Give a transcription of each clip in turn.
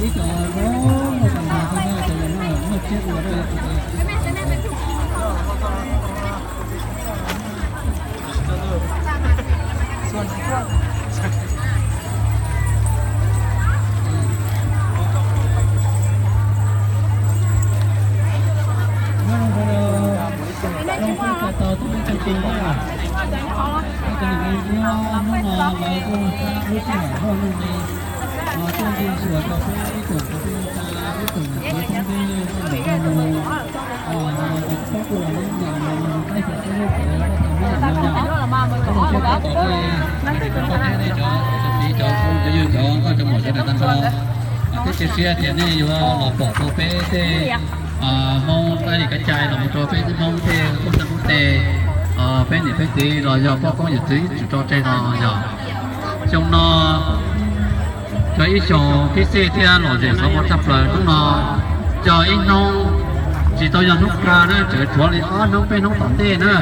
Ib cov zoo no, cov no, cov no, muaj tsiab ua dej. Cov ua cov txiv cov phooj cov ywg cov nkauj cov muam sawv daws tag nrho, thiab cia siab tias nej yuav los pom tau peb tej Hmoob Thaib Li Kav Cai los mus rau peb Hmoob tej qub xeeb qub teg, peb niam peb txiv los yog poj koob yawm txwv ib txwm tso tseg no yog xyoo no yog ib xyoo pib xej thiab lom zem xov pos tshaj plaws. Hnub no yog ib hnub tsis tau yog hnub kawg na, tseem tshuav li ob hnub peb hnub tom ntej na.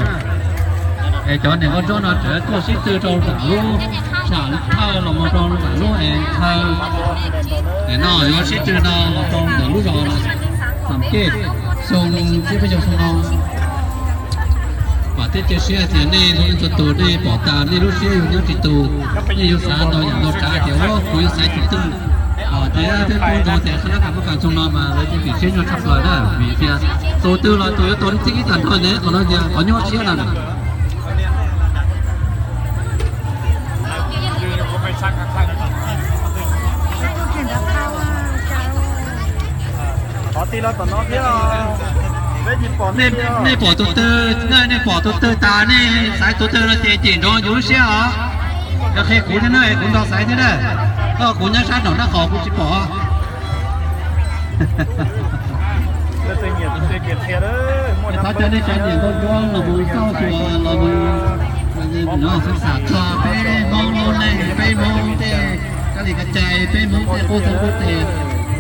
Es cov niam nkauj ntsuab no tseem tuaj sib tw rau nram lub, tsham thawj los mus rau nram lub es thawj. Es no yuav sib tw no los rau ntawm lub zos Xam Kej, xyoo tsib peb caug xyoo no. Vam thiab cia siab tias nej txhua leej txhua tus nej pom tas nej lub siab yuav nyob tsis tus, nej yuav xav ntau yam ntau tsav tias ua kuv yuav xaiv tus twg, tias peb paub ntsoov tias sab nab kam muab kam xyoo no mas lawv cov tim siab nyuaj tshaj plaws na, vim tias tus twg los tus yuav tau txij ib tag nrho ne, qhov no tias qhov nyuaj siab na. Nej pom tus twg, nej pom tus twg tas nej xaiv tus twg no ces cem nrov yus lub siab os. Yog qhia kuv thiab na, kuv nrog xaiv thiab na. Koj kuv nyob sab nraum nraub qaum kuv tsis pom. Thov cov nej cov niam nkauj ntsuab los mus xauj xyuas los mus no xav xav txog peb Hmoob lub neej, peb Hmoob tej kab li kab cai, peb Hmoob tej qub xeeb qub teg,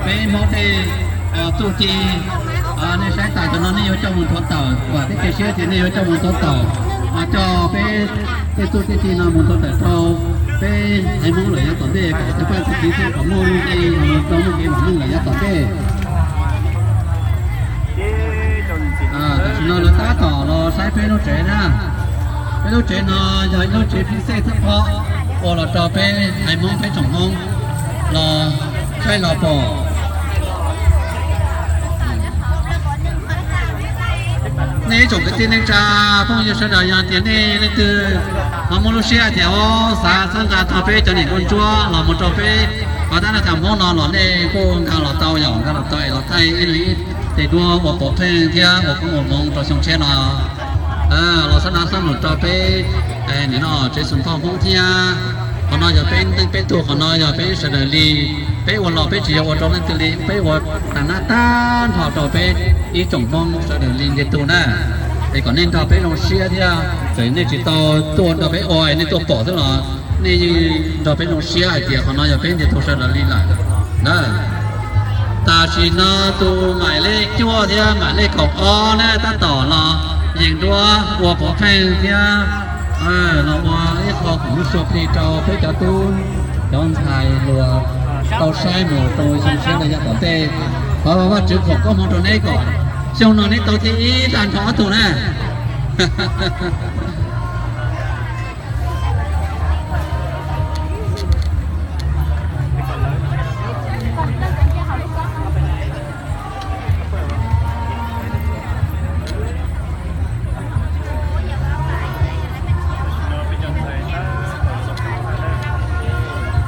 peb Hmoob tej txuj ci. Nej saib tas cov no nej yuav coj mus nthuav tawm, vam thiab cia siab tias nej yuav coj mus nthuav tawm, coj peb tej txuj tej ci no mus nthuav tawm rau peb haiv Hmoob lawm yav tom ntej kom tau paj txi txiv thiab kom muaj nuj nqi, tau muaj kev vam meej lawm yav tom ntej. Tam sim no lawv tab tom los saib peb lub tsev na. Peb lub tsev no yog ib lub tsev phij xej thawj phob uas los rau peb haiv Hmoob peb tsoom Hmoob los saib los pom. Nej ib tsoom kwv tij neej tsa phooj ywg sawv daws, yog tias nej leej twg ho muaj lub siab tias xav txhawb nqa txog peb cov niam nkauj ntsuab los mus rau peb cov tab laj tham Hmoob no los nej kuj nkag los tau, yog nkag los tau es los thaij ib leeg ib tes duab ua pov pheej thiab ua koob ua hmoov rau xyoo tshiab no. Los xab nas xab nus rau peb nim no tsev xus nkauj Hmoob thiab. Qhov no yog peb neej peb tug, qhov no yog peb sawv daws li. Peb ua los peb tsis yog ua rau leej twg li, peb ua tag nab tag nrho rau peb ib tsoom Hmoob sawv daws li ntiag tug na. Es kom nej nrog peb zoo siab thiab, txawm nej tsis tau tuaj nrog peb ua, nej tuaj pom xwb los nej yeej nrog peb zoo siab hais tias qhov no yog peb ntiag tug sawv daws li lawm na. Tam sim no tus maim lej cuaj thiab maim lej kaum ob na tab tom los yees duab ua pov pheej thiab los ua ib qho koom lub sua plig rau peb cov tub cov ntxhais hluas tau saib mus rau xyoo tshiab los yav tom ntej. Thov Vajtswv foom koob hmoov rau neb kom xyoo no neb tau thiab ib tag nrho ob tug na.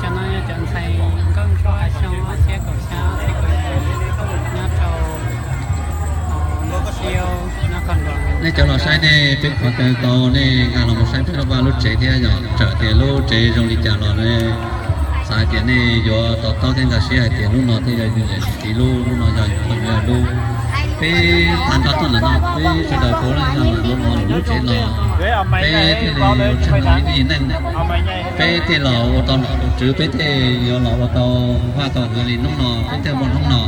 Cov no yog cov ntxhais nkauj ntsuab xyoo ob txhiab kaum xya ob txhiab kaum yim nyob rau Siau, Nab Qhoos Doos. Nej cov los saib nej peb qhov twg tau nej nkag los mus saib peb lub vaj lub tsev thiab yog tsawm tias lub tsev zoo li cas los nej xav hais tias nej yuav to taub thiab nkag siab hais tias lub no thiaj yog yus niam yus txiv lub, lub no yog yus phooj yog lub. Peb tag nrho tuaj ntawm no peb sawv daws puav leej yog lawm lub no lub tsev no, peb thiaj li yuav tshwm ib neej. Peb thiaj los ua tau nom ua tswv, peb thiaj yuav los ua tau vaj tau hwv li hnub no, peb thiaj muaj hnub no.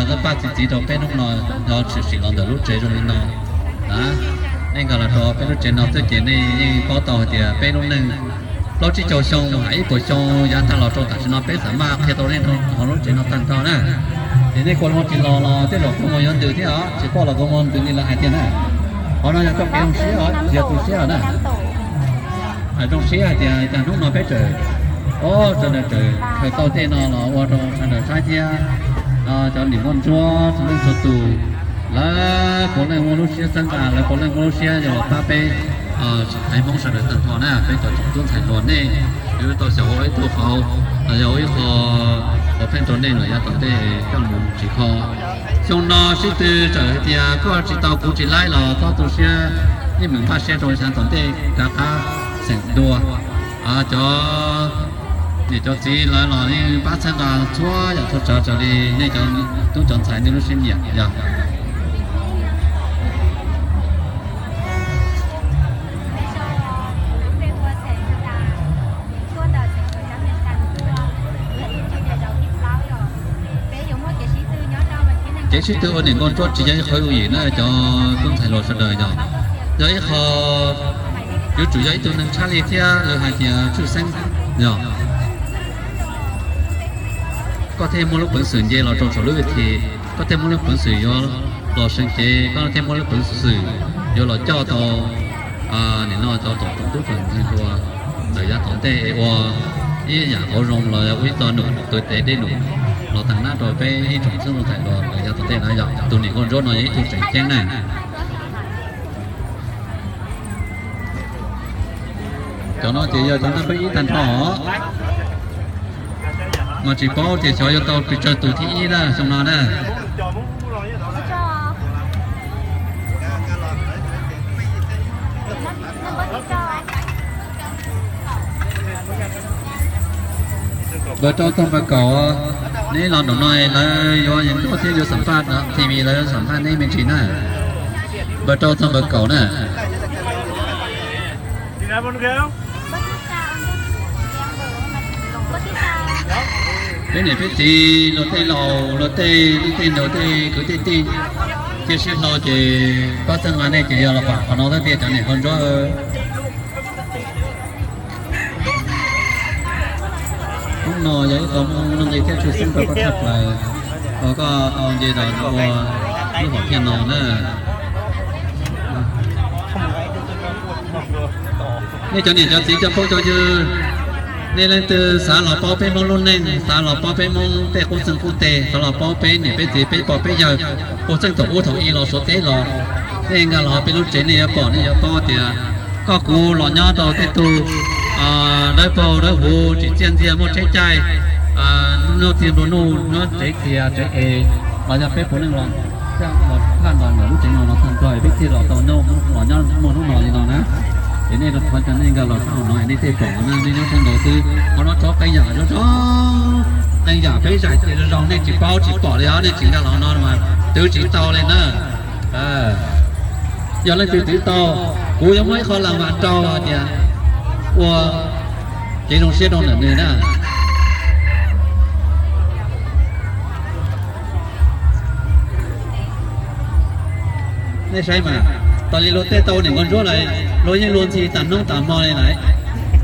Lawv pab txi txiv rau peb hnub no, yog tshwm sim los ntawm lub tsev zoo li no. Nej nkag los rau peb lub tsev no xwb ces nej yeej paub tau hais tias peb lub neej plaub tsib caug xyoo hais ib puas xyoo yav tag los rau tam sim no peb xav maj qhia tau nej rau hauv lub tsev no tag nrho na. Ces nej kua muag tsis los los tej zaum kua muag yuav ntws thiab os, tsis pom los kua muag ntws li lawv hais tiag na. Qhov no yog txoj kev zoo siab os, tsis yog tu siab os na. Zoo siab hais tias cas hnub no peb tseem, o, sawv daws tseem khaws tau tej no los ua rau sawv daws saib thiab. Cov niam muaj ntsuab txhua leej txhua tus, lawv puav leej muaj lub siab txhawb nqa, lawv puav leej muaj lub siab yuav los pab peb haiv Hmoob sawv daws tag nrho na, peb cov tsoom tub ntxhais hluas nej yuav tau xyaum ua ib tug qauv, los yog ua ib qho qauv pheej rau nej lawm yav tom ntej coj mus tsim kho. Xyoo no sib tw txawm hais tias koj tsis tau kuv tsis laib los koj tu siab, yeej meem npaj siab rau xyoo tom ntej rov qab xeem dua. Cov niam cov txiv lawv los yeej pab txhawb nqa txhua yam txhua tsav raws li nej cov tub cov ntxhais nej lub siab nyiam yog. Kev sib tw ua niam nkauj ntsuab tsis yog ib qho yooj yim na cov tub ntxhais hluas sawv daws yog, yog ib qho yuav tsum yog ib tug neeg tshaj lij thiab lawv hais tias tshwj xeeb yog. Koj thiaj muaj lub peev xwm nce los rau saum lub vij thi, koj thiaj muaj lub peev xwm yuav los seev cev, koj thiaj muaj lub peev xwm yuav los coj tau nim no cov tsoom tub tsoom ntxhais hluas ntawm yav tom ntej es ua ib yam qauv zoo los ua ib txoj num tuav tes dej num los tag nab rau peb ib tsoom tub ntxhais hluas ntawm yav tom ntej na yog. Tus niam nkauj ntsuab no yog ib tug tseem ceeb na. Cov no ces yog cov naj peb ib tag nrho os. Mas tsis paub tias xyov yuav tau pes tsawg tus thib ib na xyoo no na. Npawg rau txog npawg kaum, neb los nraum no lawv yuav yees tuaj thiab yuav xam phaj, T V lawv xam phaj neb me ntsis na. Npawg rau txog npawg kaum na. Peb niam peb txiv luag tej laus luag tej leej tej nus tej kwv tej tij, cia siab hlo ces pab txhawb nqa nej ces yog los pam qhov no thiab tiag cov niam nkauj ntsuab. Hnub no yog ib qho muaj nuj nqis thiab tshwj xeeb rau koj tshaj plaws, uas koj tau nce los ua lub hom phiaj no na. Nej cov niam cov txiv cov phooj cov ywg, nej leej twg xav los paub peb Hmoob lub neej, xav los paub peb Hmoob tej qub txeeg qub teg, xav los paub peb niam peb txiv peb pog peb yawg puag txeej thaum ub thaum i los Suav teb los, nej nkag los peb lub tsev nej yuav pom nej yuav paub tias koj kuv los nyob rau tej tug dawb paug dawb huv tsis txiaj ntsig muaj tsheb caij, noj txiag nplua nuj nyob tsev txias tsev es, los yog peb puav leej los thaj ntos ntawm lub tsev no los tag nrho peb thiaj los tau nyob los nyob muaj hnub no li no na. Ces nej rau qhov cas nej nkag los sab hauv no nej thiaj pom na, nej nyob sab nraud xwb. Qhov no tsob qee yam zoo zoo, qee yam peb zais ces zoo zoo nej tsis paub tsis pom li os, nej tsis nkag los no mas twv tsis tau li na. Yog leej twg twv tau, kuv yuav muab ib qho las vas rau hais tias ua kev zoo siab rau ntawm nws na. Nej saib mas, tas li luag tej tau niam nkauj ntsuab lawm, luag yeej luag ntxhi tas hnub tas hmo li lawm,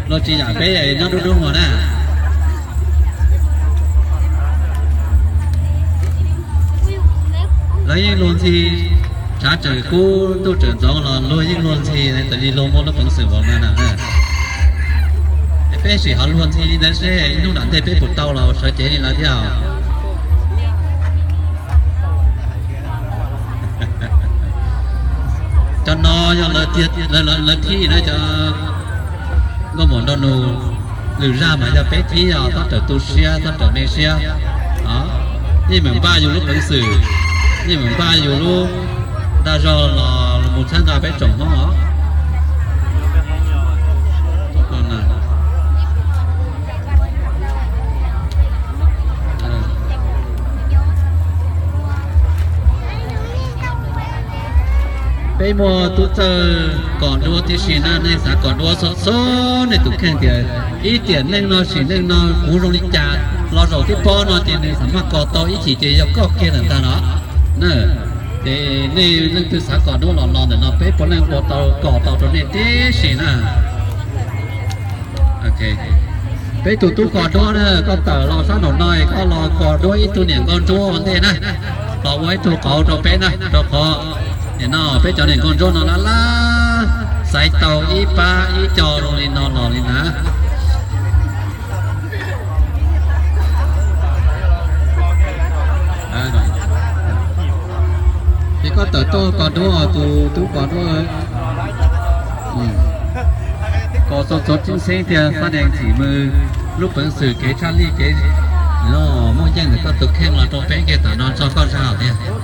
luag tsis yam peb nyob dub dub hmo na. Lawv yeej luag ntxhi, tshav tseem kub ntuj tseem ntxoov los luag yeej luag ntxhi tas li luag muaj lub peev xwm npaum no na. Peb sim ho luag ntxhi li ntawd seb hnub nram ntej peb puas tau los sawv cev li lawv thiab. Cov no yog lawv thib na cov nkauj muam nraug nus, lwm zaj mas yog peb thib os, txhob rawm tu siab txhob rawm me siab. Yeej meem npaj yus lub peev xwm, yeej meem npaj yus lub dag zog los mus txhawb nqa peb tsoom Hmoob os. Peb muaj tub txawj kom duab tib si na, nej xav kom duab txhob txhob nej tus kheej tias ib tiam neej no sim neej no kuv zoo li cas los zaum tib pob no ces nws xam maj kos tau ib chim ces yog koj kiag ntawm ntag no. Ces nej leej twg xav kom duab los los ntawm no peb puav leej ua tau kom tau rau nej tib si na. Peb tus tub kos duab na, koj tawm los sab nraum no, koj los kos duab ib tug niam nkauj ntsuab ua ntej na, los ua ib tug qauv rau peb na, rau qhov nim no peb cov niam nkauj ntsuab no lab lab xaiv tau ib pab ib co zoo li no los li na. Ces koj tawm tuaj kos duab, tus tub kos duab, kos txhua txhua tseeb xeeb thiab xab dees txim mws, lub peev xwm kev tshaj lij kev muaj yeej ntawm koj tus kheej los rau peb kiag tam no tso koj zaj thiab.